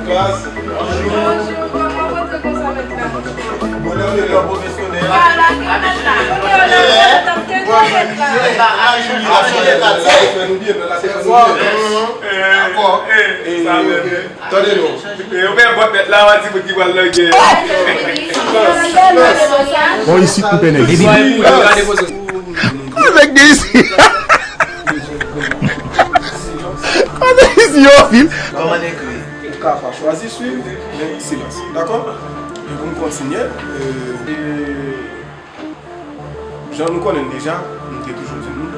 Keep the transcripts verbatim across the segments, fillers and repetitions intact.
Bonjou, kòman w pote konsa mèt la? Bonè w te pran pwofesyonèl. Pa lage mèt la. Bonè w te pran mèt la. Dakò. Tande non. Yo fè bòt mèt la, w a di moun ki pral nan gè. Bon, isit m pè nèg. Nèg gen isi. Nèg gen isi yo fil. Kòman n ekri? Ou ka pa chwazi swiv, men silans. Dakò? E pou n kontinye, e, jan nou konnen l deja, m te toujou di nou,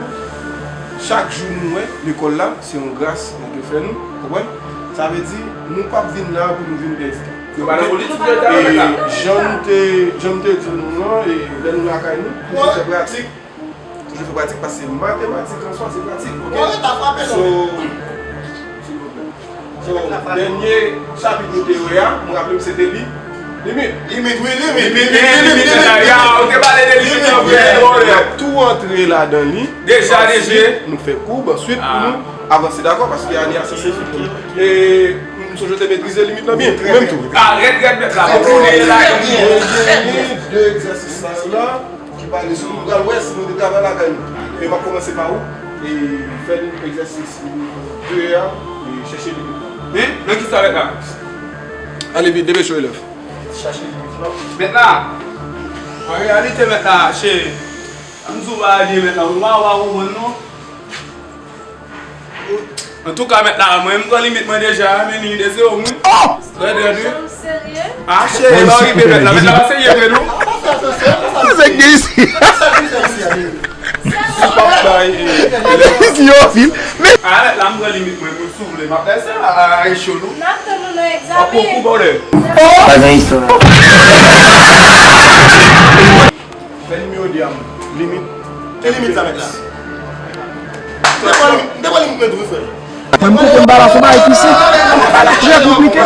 chak jou nou wè lekòl la, se yon gras Bondye fè nou, konprann? Sa vle di, nou p ap vin la pou nou vin pèdi tan. Yo pa nan politik, yo te avèk la. E jan m te, jan m te di nou lan, e lè nou lakay nou, toujou fè pratik, toujou fè pratik, paske matematik an swa, se pratik, oke? So, silvouplè. So, dènye chapit nou te wè a, m raple m se te li. Limit. Limit, wi, limit, limit, limit, limit, limit. Ya, ou te pale de limit an vre, limit, wi. N ap tou antre ladan li. Deja, deje. Answit, nou fè koub, answit, pou nou avanse, dakò? Paske ane a sanse fini. E, m sonje te metrize limit lan byen, ou menm tou. A, rèd, rèd, mèt la. Bon, pou li la. Mwen genyen de egzèsis la, la. Ki pale sou nou pral wè si nou te travay lakay nou. Men m ap kòmanse pa ou, e fè nou egzèsis de a, e chèche limit la. Men, nan ki sa w la? Ale vit, depeche w, elèv. Chache limit la. Mèt la, an reyalite, mèt la, cheri, ann di w bagay byen, mèt la, ou pa, ou pa konprann, non. Antouka, mèt la, mwen, m pran limit mwen deja, men li de zewo, mwen. Trè, trè, trè. A, cheri, pa rive, mèt la, mèt la, pa serye vre, non. Sa k gen isi? Sa k gen isi? Isi yo fil. A, mèt la, m pran limit mwen, mwen, si w vle, m ap lèse la, a, e cho, non. N ap tann ou nan egzamen. Ou, ou, ou, ou, ou. Pa gen istwa. Fè nimewo de a moun. Limit. Ki limit sa, mèt la? M te pran limit, m te pran limit mwen tou, wi, frè. Mwen, m konprann bagay la, se yon bagay ki senp. Trè konplike.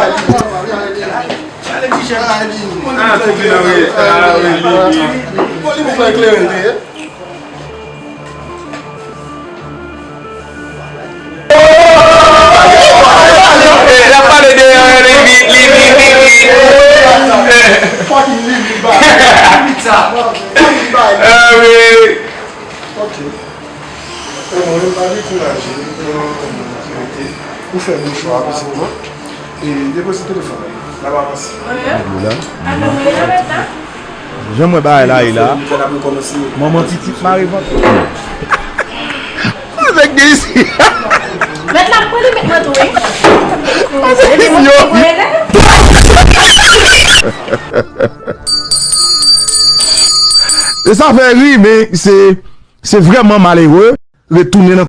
Ah, tou vin anrete. Ah, wi, wi, wi. Bon, limit mwen klere, li ye. L ap pale de, eh, limit, limit, limit. Fucking limit, bro. Limit sa. Fucking bro. Ah, wi. Ok. E mwen, m pa dekouraje, mwen, mwen rete. Ou fè bon chwa, pitit mwen. E depoze telefòn nan. N ap avanse. Alo, wi, la, mèt la. Jan m wè bagay la ye la. Manman pitit mare vant. Nèg gen isi. Mèt la, m pran limit mwen tou, wi. Epi mwen tou pran elèv. E sa fè ri, men se, se vrèman malere retounen nan